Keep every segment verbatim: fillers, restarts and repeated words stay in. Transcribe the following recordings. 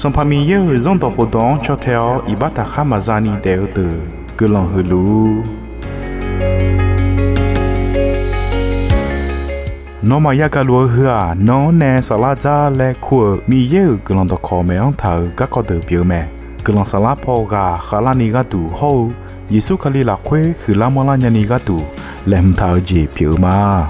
Sanqpaq Miqyaer-euq Zanrdawq khofdawq-anr caw tae-awr iqbax taqkhar maqza ni daef-eu deuq guiqlanq huiq luf-ur. Nawmaf yagaq luf-eu heu-aq, nan-anr nae saflar dzar laer kur-euq Miqyaer-euq guiqlanq dawqkawq maeq-anr taq-euq garkawv deuq pyeuf-eu mae. Guiqlanq saflar paw ghaq khavlarni gharduq hawr-eu Yeqsur Kali lafkhoer huiqlar manrlar nyani gharduq laeqhmq taq-eu jeq pyeuf-eu ma.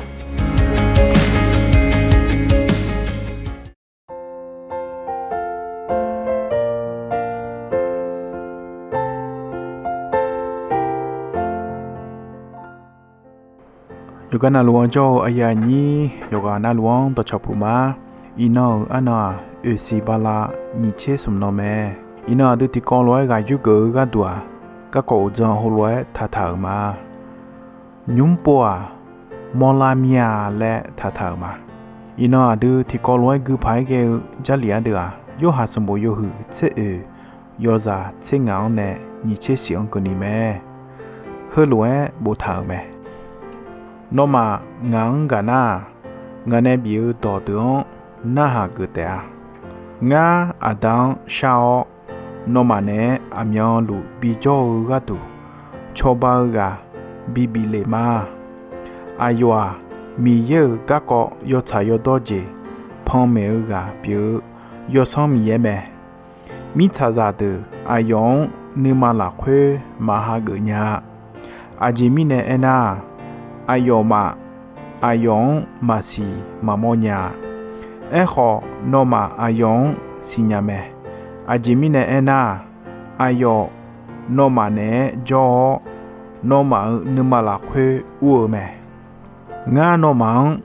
Yawqgar navluf-anr jawr-eu aqyuif aqnyir yawqghaq navluf-anr dawqcawq puq ma. Iqnan-euq arnan-aq, oeqsiq bala nyiq tser smq nan mae. Iqnan aqdui tiqkawv lof-aer ghaq yurgeuf-eu gharduq-aq, garkawv uqdzan heulof-aer taqtaq-euq ma. Nymr pov-aq, mawrlar mir-a laer taqtaq-euq ma. Iqnan aqdui tiqkawv lof-aer gui paq-aer ghae-eu Jarlif ardeuv-aq, Yorhaq sanqbof yawhuiq tser oeq yawzaq tser ngaq-anr nae nyiq tser shif-anr keuvni mae. Heulof-aer boftaq-euq mae. Nawmaf ngaq-anr gaq nar-aq, ngaq nae bif-eu dawqdeuq-anr narhaq geuf taef-a. Ngar Aqda-anr shar-awr, nawmaf naeq-aer aqmyanluf bijawr-eu gharduq cawba-eu ghaq bibif lef ma. Aqyawf-aq, Miqyaer-euq garkawv yawtsaq yawdawr jeq panmaeq-eu ghaq pyeuf-eu Yawsanr Miqyaer mae. Mirtsaqzaq deuq aqyawf-anr nuima lafkhoer maq hageuf nya-a. Aqjeq mirnae aernar-aq, aqyawfmaf aqyawf-anr maqsiq maqmawr nya-a. Aerkhawf, nawmaf aqyawf-anr siqnya mae. Aqjeq mirnae aernar-aq, aqyawf nawmaf naeq-aer jawr-awr, nawmaf-euq nuima lafkhoer ur-eu mae. Ngar nawmaf-anr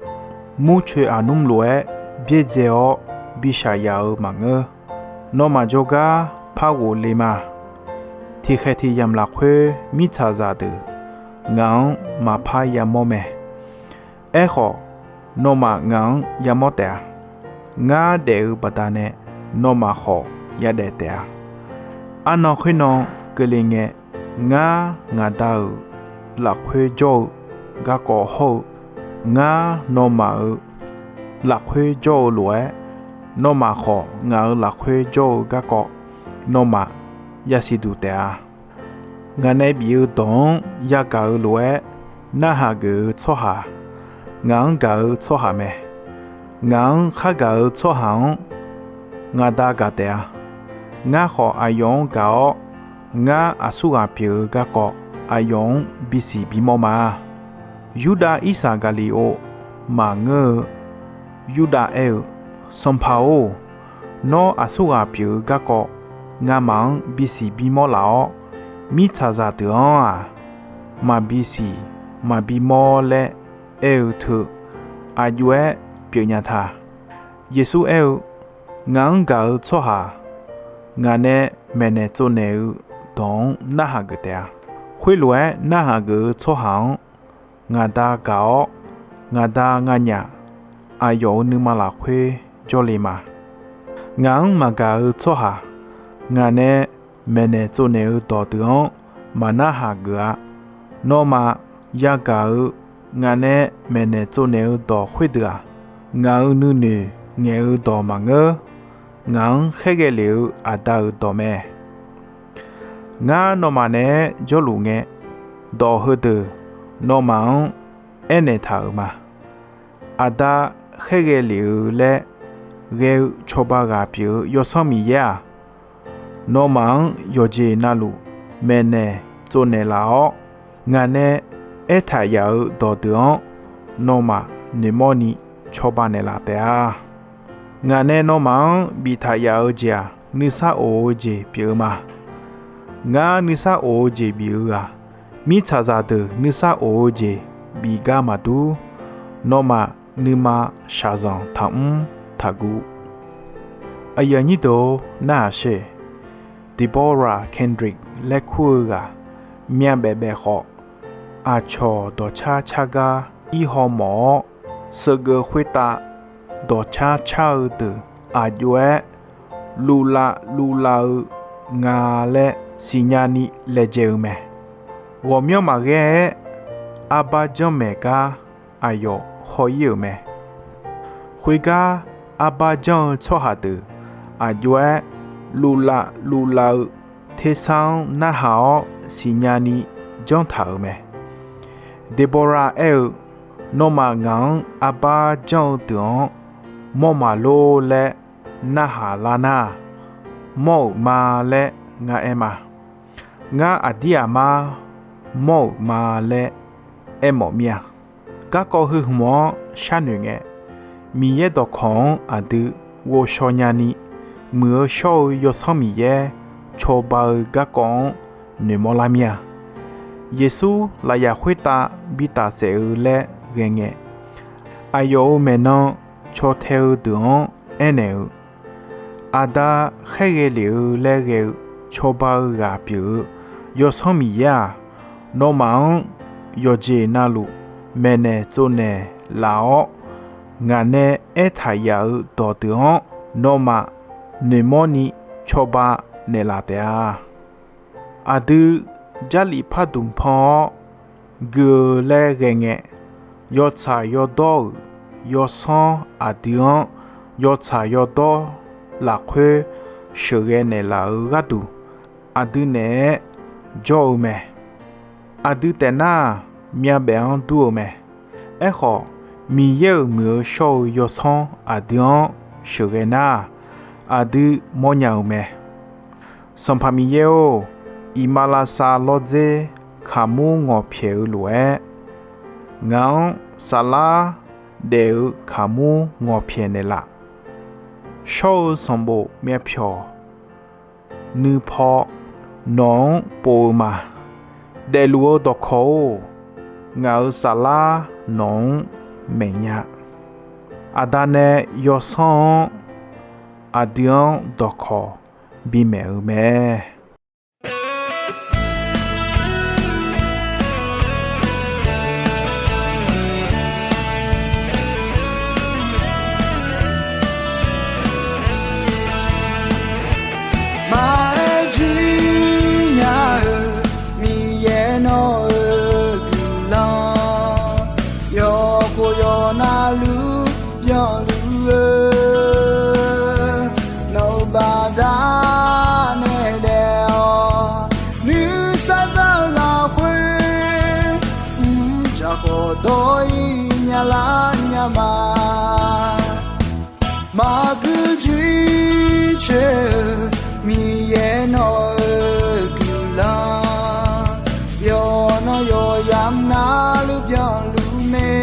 murcoeq aqnmr lof-aer byaerdzae-awr bi shaqyaf-eu maqngeur. Nawmaf jawrgar par ghofle ma. Tiqkhaeq tiqyamq lafkhoer mirtsaqzaq deuq ngaq-anr maqpar yamawr mae. Aerkhawf, nawmaf ngaq-anr yamawr taef-a. Ngar daef-eu baqdanae nawmaf khawf yadaef taef-a. Arnan khoernan keuvle ngae, ngar ngaq Da-euq lafkhoer jawr-eu garkawv hawr-eu, ngar nawmaf-euq lafkhoer jawr-eu lof-aer, nawmaf khawf ngaq-euq lafkhoer jawr-eu garkawv nawmaf yasiq duq taef-a. Ngaq nae bif-eu dawq-anr yagaq-eu lof-aer narhaq geuf-eu tsawrhaq, ngaq-anr gaq-eu tsawrhaq mae. Ngaq-anr khar gaq-eu tsawrhaq-anr ngaq Da gaq taef-a. Ngar khawf aqyawf-anr gaq-awr, ngar aqsurghaq pyeuf-eu garkawv aqyawf-anr bisiq bimawr ma. Yurdav Irsaqgaqliqov maqngeur-eu Yurdav aer-eu, Sanqpaq-or, nawr aqsurghaq pyeuf-eu garkawv ngamaf-anr bisiq bimawr laf-awr, mirtsaqzaq deuq-anr-aq, maqbisiq maqbimawr laer aer-eu teu aqjox-aer pyeufnya ta. Yeqsur aer-eu, Ngaq-anr gaq-eu tsawrhaq ngaq nae maeqnaeq tsovnaeq-eu dawq-anr narhaq geuf taef-a. Khoerlof-aer narhaq geuf-eu tsawrhaq-anr ngaq Da gaq-awr, ngaq Da nganyaf aqyawf-euq nuima lafkhoer jawrle ma. Ngaq-anr maqgaq-eu tsawrhaq ngaq nae maeqnaeq tsovnaeq-eu dawqdeuq-anr maqnarhaq geuf-a. Nawmaf yagaq-eu ngaq nae maeqnaeq tsovnaeq-eu dawq khoerdeuq-aq, ngaq-euq nuinoeq ngaeq-eu dawq maqngeur. Ngaq-anr khaerghae lef-eu Aqda-euq dawq mae. Ngar nawmaf naeq-aer jawrluf ngae, dawq heudeuq nawmaf-anr aernaeq taq-euq ma. Aqda khaerghae lef-eu laer ghae-eu Cawba ghaq pyeuf-eu Yawsanr Miqyaer-aq, nawmaf-anr yawqjeq navluf maeqnaeq tsovnaeq laf-awr, ngaq nae aertaq yaf-eu dawqdeuq-anr nawmaf noeqmawr ni cawba naeqlaf taef-a. Ngaq nae nawmaf-anr biftaq yaf-eu jeq-aq, nuisar of-eu jeq pyeuf-eu ma. Ngar nuisar of-eu jeq bif-eu-aq, mirtsaqzaq deuq nuisar of-eu jeq bif gar maqdur. Nawmaf nuima shaqzanq taqmr taqguv. Aqyuif aqnyir deuq-or, narhaq sher. Deborah Kendrick laer kur-eu ghaq myavbaef baef khawf, aqcawq dawqcar car gar ir haw mawf-awr, sheuqgeuf khoertav dawqcar car-eu deuq aqjox-aer luvlav luvlav-eu nga laer siqnya ni laejae-eu mae. Ghawqmyanr maqghae-aer arbar janrmaeq gar aqyawf haw ir-euq mae. Khoergar arbar janr-eu tsawrhaq deuq aqjox-aer luvlav luvlav-eu tersar-anr narhaq-awr siqnya ni janr taq-euq mae. Deqbawraq aer-eu, Nawmaf ngaq-anr arbar janr-eu deuq-anr mawr maqlor laer narhaq lar nar-aq, mawr-euq ma laer ngar aer ma. Ngar aqdir aqmar mawr-euq ma laer aermawf mir-a. Garkawv heu hmq-anr sharnoeq ngae, Miqyaer dawqkawq-anr aqdui ghovshaw nyani, muiq-eu shawr-eu Yawsanr Miqyaer cawba-eu garkawv-anr noeqmawr lar mir-a. Yeqsur lafyaq khoertav bitaf saef-eu laer ghae ngae, aqyawf-euq maeqnan caw tae-eu deuq-anr aernaeq-eu, Aqda khaerghae lef-eu laer ghae-eu cawba-eu ghaq pyeuf-eu Yawsanr Miqyaer-aq, nawmaf-anr yawqjeq navluf maeqnaeq tsovnaeq laf-awr, ngaq nae aertaq yaf-eu dawqdeuq-anr nawmaf noeqmawr ni cawba naeqlaf taef-a. Aqdui Jarlif pardmq pan-awr gui-eu laer ghae ngae, yawtsaq yawdawr-euq Yawsanr aqdui-anr yawtsaq yawdawr lafkhoer sheuqghae naeqlaf-eu gharduq, aqdui naeq-aer jawr-eu mae. Aqdui taef nar-aq, myavbaef-anr dur-eu mae. Aerkhawf, Miqyaer-euq muiq-eu shawr-eu Yawsanr aqdui-anr sheuqghae nar-aq, aqdui mawrnya-euq mae. Sanqpaq Miqyaer-or, iqmalavshav lawrdzer kaqmur ngawqpyaeq-eu lof-aer, ngaq-anr saflar daef-eu kaqmur ngawqpyaeq naeqlaf. Shawr-eu sanqbof myavpyawq nuipaw nawq-anr pov-eu ma. Daefluf-eu dawqkawq-or, ngaq-euq saflar nawq-anr maeq nya. Aqda nae Yawsanr-anr aqdui-anr dawqkawq bimaeq-eu mae. Maqaer jir nya-eu Miqyaer nawq-euq guiqlanq, yawkhof yawqnavluf byanluf-eu, nawq-euq baqdanae daef-awq. Nuisar za-eu lafkhoer, mqdzaq khawf dawr-ir nyalar nya ma. Maqgui jir coer-eu Miqyaer nawq-euq guiqlanq, yawqnan yawqyamq navluf byanluf mae.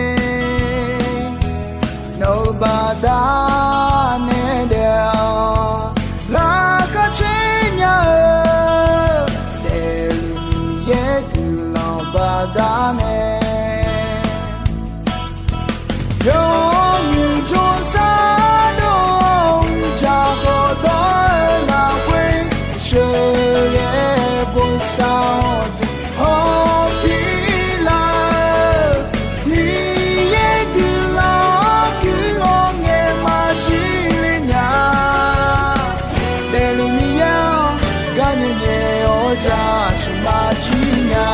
Nawq-euq baqdanae daef-awq. Laqkhaq caer nya-eu daefluf Miqyaer guiqlanq baqdanae, yawmuiq jawrsar dov-awr mqdzaq khawf dawr-eu lafkhoer, sheuqghae bosav-awq jeq hawpir lar-eu, Miqyaer guiqlanq-anr guiq-awr ngaeq maqjir le nya. Daefluf Miqyaer-anr gar nyae nyae-awr jaceuq maqjir nya.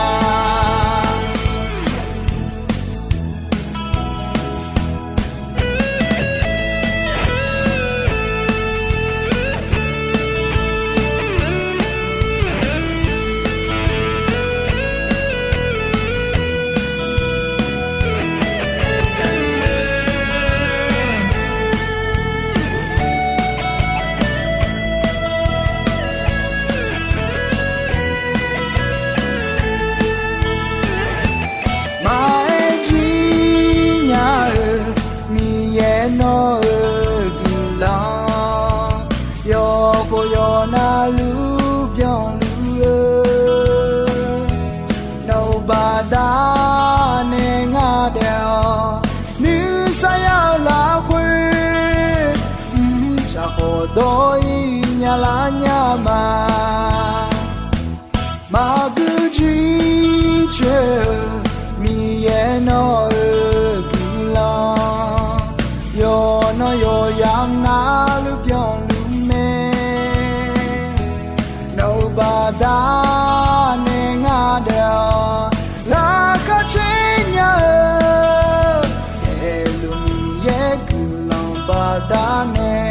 Maqaer jir nya-eu Miqyaer nawq-euq guiqlanq, yawkhof yawqnavluf byanluf-eu, nawq-euq baqdanae ngar daef-awq. Nuisar ya-eu lafkhoer, mqdzaq khawf dawr-ir nyalar nya ma. Maqgui jir coer-eu Miqyaer nawq-euq guiqlanq, yawqnan yawqyamq navluf byanluf mae. Nawq-euq baqdanae ngar daef-awq. Laqkhaq caer nya-eu daefluf Miqyaer guiqlanq baqdanae,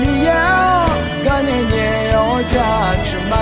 Miqyaer-anr gar nae nyaef-awr jaceuq ma